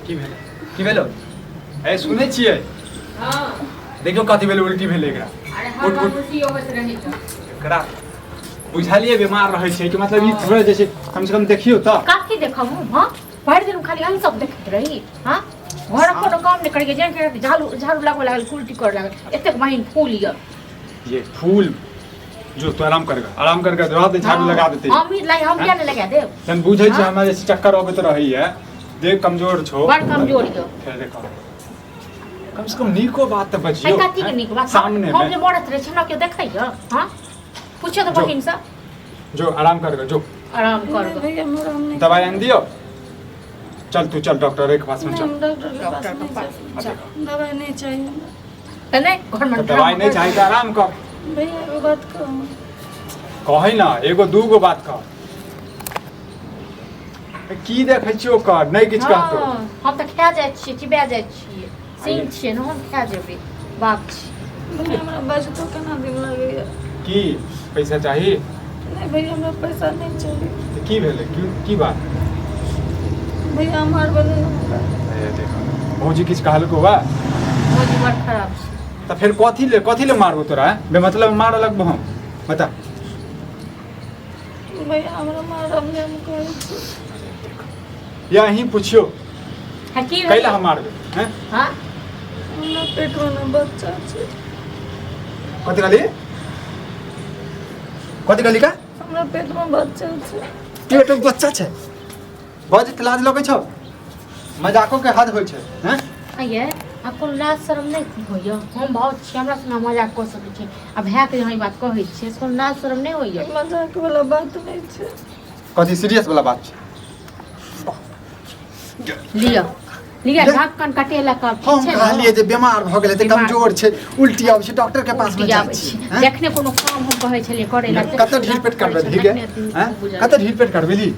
की भेलै की भेलो ए सुनै छियै हाँ देखियौ कथी भेलै उल्टी भेलै एकरा अरे हर उठ बार उठ उल्टी होइत रहै छै एकरा बुझलियै बीमार रहै छै कि मतलब ई थोड़े जे छै कम से कम देखियौ तऽ कथी देखब हम हाँ भरि दिन खाली अहीं सब देखैत रही हाँ घरक कोनो काम नहि करैके जेना कि झाड़ू झाड़ू लगबऽ लागल उल्टी करऽ लागल एतेक बहिन फूल यऽ ये फूल जो तो आराम करगा आराम करके रह दे झाड़ू लगा देते हम ही हम किया नहि लगा देब तन बुझै छै हाँ। हमरा जे चक्कर अबैत रहैया देह कमजोर छौ बड़ कमजोर यऽ फेर देखो कम से कम नीको बात तऽ है बजियौ कथी के नीक बात सामने हम में जे मरत रहै छै ने केओ देखैया हाँ पूछो तऽ जो। बहिन से जो आराम करके जो आराम कर नहीं भैया हमरा हम नहीं दवाई आन दियो चल तू चल डॉक्टर के पास में नहीं, चल हम डॉक्टर के पास डॉक्टर के नहीं पास जा आ देखो दवाई नहीं चाहिए हमरा तऽ नहि घर में तऽ दवाई नहीं चाहिए तऽ आराम कर भैया एगो बात कहू कहै ना एगो दूगो बात कह की देखै छियै ओकर नहि किछु कहतौ हँ, हम तऽ खा जाइ छियै चिबा जाइ छियै सिंह छियै ने हम खा जेबै बाप छी भैया हमरा बजतो केना दिन लगैया की पैसा चाही नहीं भैया हमरा पैसा नहीं चाहिए तऽ की भेलै की की बात भैया हम हार बने हमरा ए, देखो भौजी किछु कहलको बा भौजी बड़ खराब छै तऽ फेर कथी ले मारबो तोरा हैं? बेमतलब मारऽ लगबो हम बता भैया हमरा मारब नहि हम कहै छी या अहीं पुछियो हाँ की कैला हम मारबै हैं हाँ हमरा पेटमे ने बच्चा छै कथी कहली कथी कहली का हमरा पेटमे बच्चा छै पेट में बच्चा छै बजैत लाज लगै छौ मजाको के हद होइ छै हैं आइए आ कोनो लाज शरम नहि होइए हम भाव छी हमरा से मजाक कऽ सकै छी आ भायके यहाँ ई बात कहै छियै से कोनो लाज शरम नहि होइए मजाक वाला बात नहि छै कथी सीरियस वाला बात छै लिअ लिअ ढक्कन कटेलक आब हम ठीक छै ने? कहलिए जे बीमार भऽ गेलै तऽ बीमार। कमजोर छै उल्टी आबै छै डॉक्टर के पास मे उल्टी जाइ आबै छी छै हैं? जखने कोनो काम हम कहै छलियै करै लए कते ढील पेट करबे गे हैं कते ढील पेट करबेली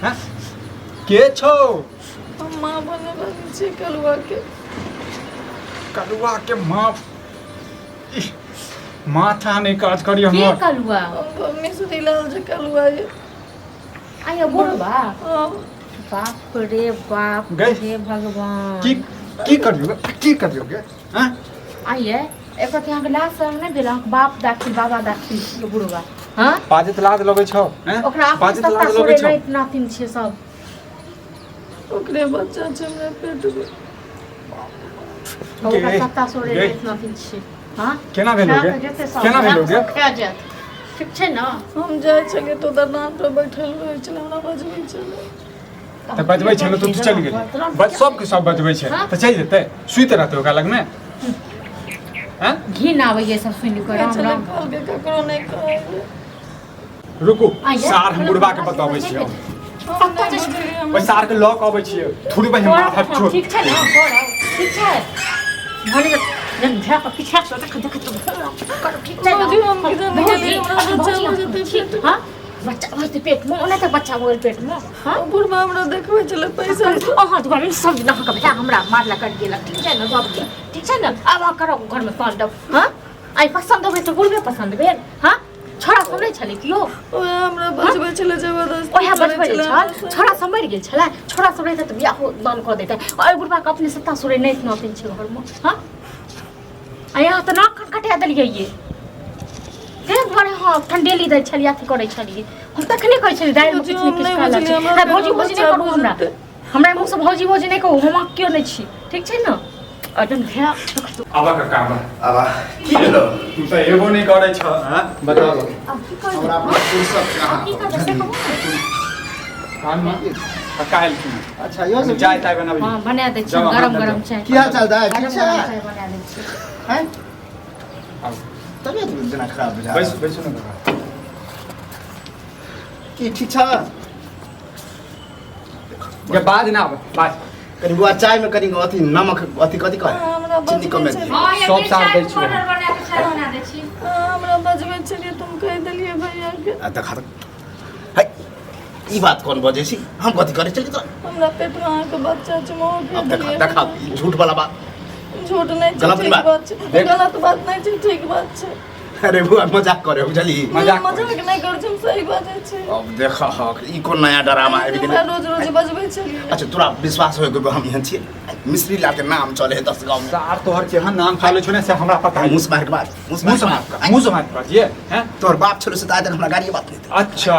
हैं के छौ हम माँ बने वाली छी कलुआ के कलुआ के माँ इह, माथा नहि काज करी के हमर कलुआ हम मिश्री लाल जे कलुआ ये आया बुढ़वा हम बाप रे बाप गई। हे भगवान की की करियो की करियो गे हैं आइए एकर तऽ अहाँके लाज शरम नहि भेल अहाँके बाप दाखिल बाबा दाखिल छियै बुढ़वा हँ बाजैत लाज लगै छौ हैं ओकरा अपन बाजैत सत्ता लाज लगै सोरे छौ नाति नातिन छियै सब ओकरे बच्चा छै हमरा पेट मे ओकरा गे, सत्ता सोरे गे। नाति नातिन छियै हँ केना भेलौ गे खा कऽ जेतै सब, केना भेलौ गे सब खा जायत ठीक छै ने हम जाइ छलियै तऽ दलान पर बैठल रहै छलै हमरा बजबै छलै तऽ बजबै छलै तऽ तू चलि गेली बस सबके सब बजबै छै हाँ? तऽ चलि जेतै सुति रहतै ओकरा लगमे हैं घिन आबैए सब सुनि कऽ कहै राम छलै राम कहलकै ककरो नहि कहबै रुकू आइए। सार हम बुढ़बा के बतबै छियै हम। हम नहि बुझलियै हम ओहि सार के लऽ कऽ अबै छियै थोड़ी बहिन माथा छोड़ ठीक छै ने करब ठीक छै भने जन भए कऽ पीछा से देख देख करब ठीक छै ने भौजी, हम किधर नहि गेलियै, हमरा बच्चा भौजी, भऽ जेतै ठीक, पेटमे। हाँ बच्चा भऽ जेतै पेटमे ओना तऽ बच्चा भऽ गेल पेटमे हाँ बुढ़बा हमरा देखबै छलै पैसा अहाँ दुआरे सब दिन अहाँके भाय हमरा मारला करि गेलक ठीक छै ने सबके ठीक छै ने आब अहाँ करब घरमे तांडव हाँ आइ पसन्द होबै तऽ बुढ़बे पसन्द भेल हाँ छोड़ा सब नहि छलै केओ ओएह हमरा बजबै छलै जबरदस्ती ओएह करै बजबै छलै छल हमरा संगे। छोड़ा सब मरि गेल छलै छोड़ा सब रहितै तऽ बियाहो दान कऽ दैतै एहि बुढ़बाके अपने सत्ता सुरे नहि नतिन छै घरमे हाँ आ यहाँ तऽ नाक कान कटा देलियै ये ताहि दुआरे हँ ठण्डेली दै छलियै अथी करै छलियै हम तखने कहै छलियै दालिमे भौजी, किछु ने हम किछु नहि काला बुझलियै, छै हमरा हँ भौजी पेटमे भौजी नहि बच्चा करू हमरा भऽ जेतै। हमरा मुँहसँ भौजी भौजी नहि कहू हम अहाँ केओ नहि छी ठीक छै ने एकदम भए आबा काका आबा आबा की भेलो तू तऽ एगो नहि करै छ हँ बताबऽ आब की करबै हमरा अपना फुर्सत कहाँ आब की करबै से कहू ने कान में काका एलखिन अच्छा यो सब चाय ताय बनाबी हँ बना दै छी जाउ, गरम अहाँ गरम जाउ। चाय की हाल चाल दाइ गरम ठीक छै गरम चाय बना दै छी हैं आउ तबियत जेना खराब बुझा बैसू बैसू ने काका की ठीक छ गे बाज ना आब बाज कनि बुआ चाय में कनि अथी नमक अथी कथी कहे हाँ, हमरा चीनी बजबै कमे छलै। दियौ हँ सब एक साल चाय दै छियै। पाउडर बना के चाय बना दै छी हाँ, हमरा बजबै छलियै तुम कहि देलियै भैया के आ देखा तऽ है ई बात कोन बजै छी हम कथी करै छली तोरा हमरा पेटमे अहाँके बच्चा छै मोह अब देखा देखा ई झूठ वाला बात झूठ नहि छै गलत ठीक बात। बात छै देख। गलत बात नहि छै ठीक बात छै अरे बुआ मजाक करे बुझली। मजाक मजाक नहि करै छी, हम सही बाजै छी। अब देख हक ई कोन नया ड्रामा आबि गेलै। हमरा रोज रोज बजबै छलियै। अच्छा तोरा विश्वास होय कि हम एहन छियै? मिश्री लाल के नाम चले है 10 गाँव में। सार तोहर केहन नाम चले छौ ने से हमरा पता है। मुँह से मार के बाज, मुँह मुँह से मार के, मुँह से मार के बाजिए हैं। तोहर बाप छलो से त आइ तक हमरा गाड़िए बात नहीं। अच्छा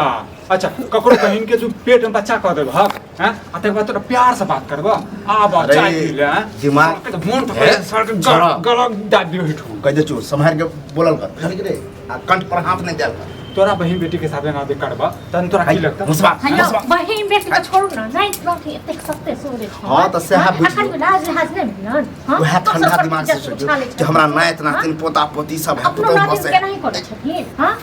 अच्छा, ककरो बहिन के तू पेट में बच्चा कह देब हक हैं, आ तकर बाद तोरा प्यार से बात करब आब अरे, चाय पी ले हैं? दिमाग- सर के तऽ मोन हे, पकड़ सर के छोड़ा। गला दाबि दियो हिठू। कह दे चो सम्हार के बोलल कर बुझल कि रे, आ कंठ पर हाथ नहीं देल कर। तोरा बहिन बेटी के साथ ना दे करब तहन तोरा की लगता? मुसबा हाँ, मुसबा बहिन बेटी के छोड़ू ना, नहीं लौटी एतेक सस्ते सोरे छै। हाँ, तऽ सएह हाँ, बुझियौ। अखन लाज लिहाज नहि भेलन, हाँ? वएह दोसर ठंडा पर दिमाग से इज्जत सोचो उछालै कि छथिन। हमरा नाति हाँ? नातिन पोता पोती सब है, अपनो पुतहु नातिन बसे। केना ही करै छथिन, हाँ?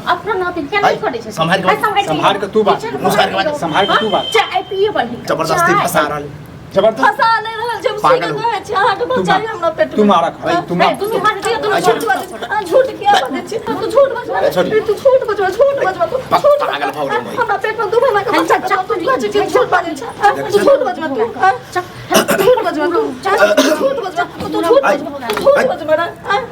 अपनो नातिन केना ही करै छथिन? सम्हारि के हाँ, सम्हारि के सम्हारि के तू बात। किचन सम्हारि के बात। सम्हारि के तू बात। चाय पिए बलही। जबरदस्ती फंसा रहल। जबरदस्ती फंसा नहि रहल छै, हम पागल सीधे हो। कहै छी, अहाँके तू बच्चा मार- यऽ हमरा पेट तू में। मारक है, तू मार। दुनू हाथ दियौ, दुनू अच्छा। झूठ बाजै छै। अहाँ झूठ किया बाजै छी? तू झूठ बजबा, छोड़ी। तू झूठ बजबा, झूठ बजबा, तू बस, झूठ पागल बजबा। भऽ गेलौ भाइ। हमरा पेट में 2 महीना के बच्चा छै, तू कहै छी कि झूठ बाजै छै। तू झूठ बजबा, तू, हाँ? झूठ बजबा, तू, झूठ बजबा, तू झूठ बजबा, तू झूठ बजबा रे, हाँ?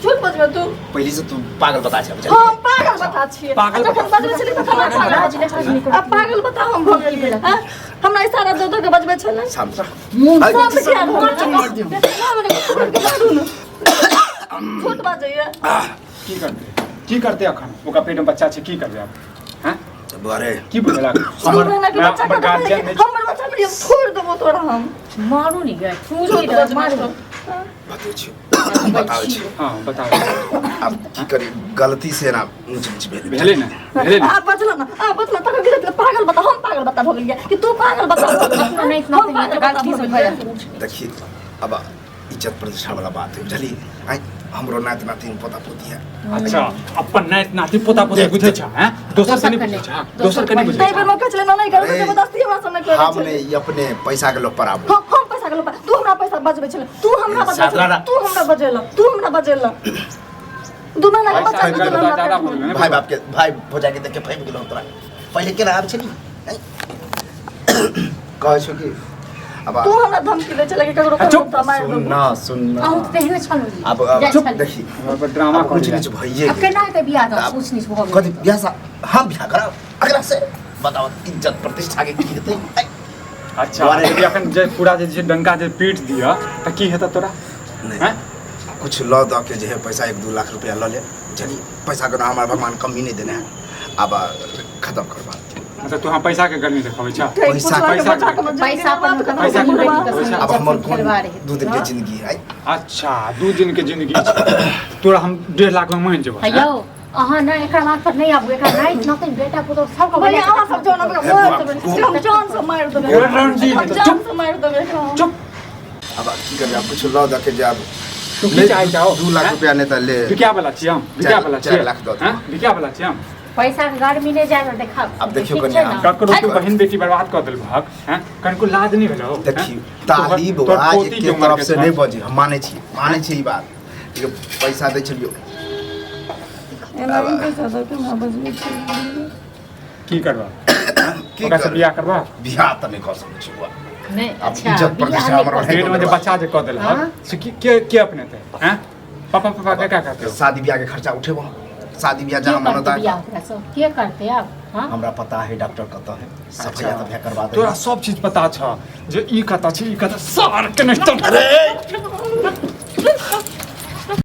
झूठ बजबा तू। पहले से तू पागल बता छै बुझलियै? हम पागल बता छियै। पागल जखन बता। बजबै छलियै तखन हम पागल लाज लिहाज नहि आब पागल बता हम भऽ गेलियै, हाँ? हमरा इशारा दऽ दऽ के बजबै छलै। शांत रह। सब किया भऽ गेलै? मारू ने। झूठ बाजैया। की करते, की करते अखन ओकरा पेट में बच्चा छै, की करबे आब हैं? अरे की बुझलक? दू महीना के बच्चा हमर के गार्जियन नहि हमर बच्चा के हम छोड़ देबो तोरा हम। मारू नी गए, झूठ झूठ बजबै मारू। बतबै छी, बताबै छी। हां बताओ। आब की करी, गलती से ना ऊंच नीच भेल। भेलै ने, भेलै ने। आ बचल ना, आ बचल तखन की देखले पागल बता, हम पागल बता भऽ गेलियै कि तू पागल बता भऽ गेलै। अपनो नहि हम पागल बता गलती भऽ से गेलियै। भऽ जायत। देखी अब इज्जत प्रतिष्ठा वाला बात है बुझली, आइ हमरो नाति नातिन पोता पोती है। अच्छा अपन नाति नाति पोता पोती बुझै छ हैं, दोसर के नहीं बुझै छ, दोसर के नहीं बुझै ताहि बेर छ। मे कहै छलै ना नहि करू, अरे, जबरदस्ती हमरा से नहि करै हम छलै। नहीं, ई अपने पैसा के लोग पर आबू। हम पैसा के लोग पर, तू हमरा पैसा बजबै छलै, तू हमरा बजबै सात छलै, लाख। तू हमरा बजेला, तू हमरा बजेला। 2 महीना के पैसा बच्चा के के लोग हमरा ज्यादा पेट में। भऽ गेलै ने। भाई बाप के भाई भौजाई के देख के फैल गेलौ तोरा। पहिले केना आबै छली? कहै छौ कि अब तू हमरा धमकी दै छलै कि ककरो आ, चुप। कहबो तऽ मारि देबो। सुन ना, सुन ना। अहूँ तऽ तेहने छलहुँ जी। अब अब जाइ चुप छलियै। देखी। अब ड्रामा अब करै ऊंच नीच भइए अब गेल। केना हेतै बियाह दान? आब ऊँच नीच भऽ गेल। कथी बियाह सा हम बियाह करब अगला से? बताओ इज्जत प्रतिष्ठा के की हेतै? अच्छा दुआरे- यदि अखन जे पूरा जे छै डंका जे पीट दिअ तऽ की हेतै तोरा? नहि। हैं? कुछ लऽ दऽ के जे है पैसा 1-2 लाख रुपया लऽ ले बुझलियै, पैसा के ना हमरा भगवान कमी नहि देने है। आब खत्म कर बात। मतलब तू हम पैसा के गर्मी देखाबै छ? पैसा- पैसा- पैसा अपन पैसा- बहिन बेटी के पैसा- संग अब हमर कोन खेलबा रहै। 2 दिन के जिंदगी है। अच्छा 2 दिन के जिंदगी छै। तोरा हम 1.5 लाख में मान जेबौ। हे यौ, अहाँ ने एकरा बात पर नहि आबू, एकरा नहि नतै बेटा पुतोह सबके भैया, बना अहाँ सब जान हमरा मारि देबै, हम जान से मारि देबै, रणजीत, हम जान से मारि देबै एकरा। चुप। अब की करबै, आब कुछ लऽ दऽ के जाब। तू की चाहै छौ? 2 लाख हैं? रुपया नहि तऽ ले। बिका वाला छियै हम, बिका वाला चारि छियै। लाख दऽ दे। हैं? बिका वाला छियै हम। पैसा के गर्मी नहि जाय देखाब। आब देखियौ ठीक कनि छै अहाँ। ने? ककरो तू बहिन बेटी बर्बाद कऽ देलहक हैं, कनिको लाज नहि भेलौ? देखियौ हैं? ताली तोहर बौआ पोती के के उमर तरफ के से छौ। नहि बजी, हम मानै छी, मानै छी ई बात, लेकिन पैसा दै छलियौ। एना ही पैसा दऽ के हमरा बजबै छलै। की करबा? की ओकरा से करबै? बियाह करबा? बियाह तऽ नहि कऽ सकै छी बौआ। नहि, आब अच्छा, इज्जत बियाह प्रतिष्ठा नहि हमर कऽ रहै। पेट में जे बच्चा जे कऽ देलहक हाँ? से की के अपनेतै हैं? पापा पापा के का करतै? शादी बियाह के खर्चा उठेबो हम। शादी बियाह के जहाँ करतै मनता बियाह ओकरा से? के करतै आब? हाँ? हमरा पता है डॉक्टर कतऽ है, सफैया तफैया करवा दे। तोरा सब चीज पता छ जे ई कतऽ छै, ई कतऽ सार के नहि। अरे